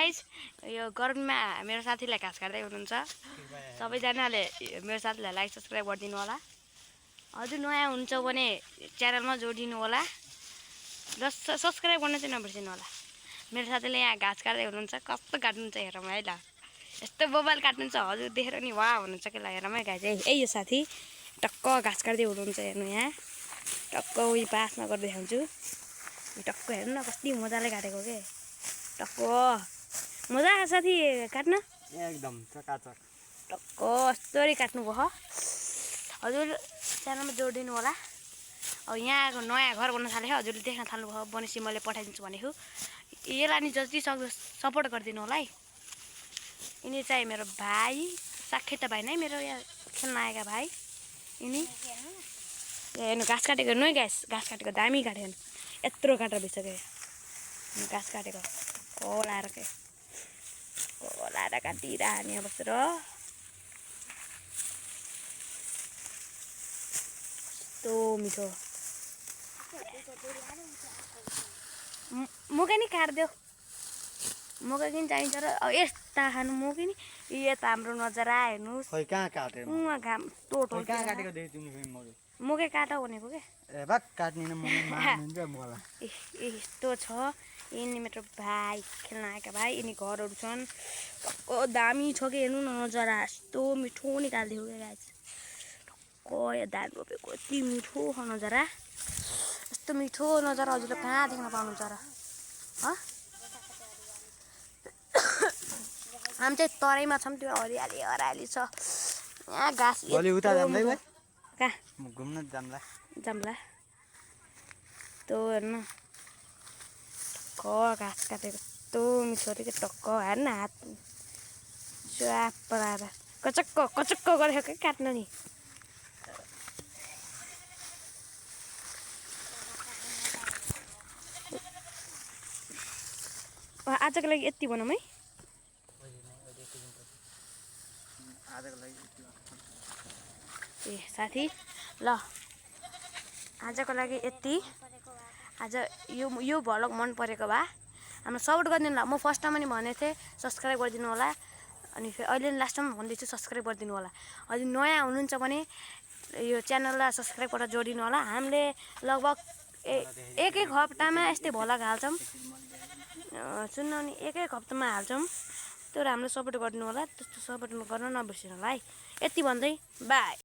guys यो गरममा मेरो साथीलाई घाँस काट्दै हुनुहुन्छ सबैजनाले मेरो साथीलाई लाइक सब्स्क्राइब गरिदिनु होला हजुर नयाँ हुन्छ भने च्यानलमा जोडिनु होला र सब्स्क्राइब गर्न चाहिँ नबिर्सिनु होला मेरो साथीले यहाँ घाँस काट्दै हुनुहुन्छ कस्तो काट्नुहुन्छ हेरौँ है ल यस्तो मोबाइल काट्नुहुन्छ हजुर देखेर नि वाह भन्नुहुन्छ के ल हेरौँ है गाइस है यो साथी टक्क घाँस काट्दै हुनुहुन्छ हेर्नु यहाँ टक्क उही पासमा गर्दै देखाउँछु टक्क हेर्नु न कति मजाले काटेको के टक्क मजा आयो साथी काट्न एकदम चकाचक टक्क यस्तरी काट्नु भयो हजुर च्यानलमा जोडिदिनु होला अब यहाँको नयाँ घर बन्न थालेको हजुरले देख्न थाल्नुभयो बनेपछि मैले पठाइदिन्छु भनेको यसलाई नि जति सक्दो सपोर्ट गरिदिनु होला है यिनी चाहिँ मेरो भाइ साक्षी त भाइ नै मेरो यहाँ खेल्न आएका भाइ यिनी हेर्नु घाँस काटेको हेर्नु है घाँस काटेको दामी काट्यो हेर्नु यत्रो काटेर भइसक्यो घाँस काटेको कोलाएर के कोलाएर काटिरह हामी यहाँ बसेर कस्तो मिठो मकै नि काटिदेऊ मकै किन चाहिन्छ र यस्ता खानु मकै नि यता हाम्रो नजरा हेर्नुहोस् खै कहाँ काट्यो उहाँ घाम टोटो कहाँ काटेको देखेँ तिमीले मकै मकै काट भनेको के ए भाग काट्ने न मकै मार्नुहुन्छ मलाई यस्तो छ यिनी मेरो भाइ खेल्न आएका भाइ यिनी घरहरू छन् टक्क दामी छ कि हेर्नु न नजरा यस्तो मिठो निकालिदियो क्या गाइस टक्क यो धान रोपेको यति मिठो छ नजरा यस्तो मिठो नजरा हजुरले कहाँ देख्न पाउनुहुन्छ र हामी चाहिँ तराईमा छौँ त्यो हरियाली हराली छ यहाँ घाँस उता जाँदै भाइ कहाँ घुम्न जाम्ला जाम्ला त्यो हेर्नु टक्क घाँस काटेको यस्तो मिठो अरे टक्क हेर्न हात च्वाप पराएर कचक्क कचक्क गरेको क्या काट्न नि आजको लागि यति भनौँ है ए साथी ल आजको लागि यति आज यो भ्लग मन परेको भए हाम्रो सपोर्ट गरिदिनु होला म फर्स्टमा पनि भनेको थिएँ सब्स्क्राइब गरिदिनु होला अनि फेरि अहिले लास्टमा भन्दैछु सब्स्क्राइब गरिदिनु होला हजुर नयाँ हुनुहुन्छ भने यो च्यानललाई सब्स्क्राइब गरेर जोडिनु होला हामीले लगभग एक हप्तामा यस्तै भ्लग हाल्छौँ सुन्नु नि एक हप्तामा हाल्छौँ त्यो हाम्रो सपोर्ट गरिदिनु होला त्यस्तो सपोर्ट गर्न नबिर्सिनु होला है यति भन्दै बाई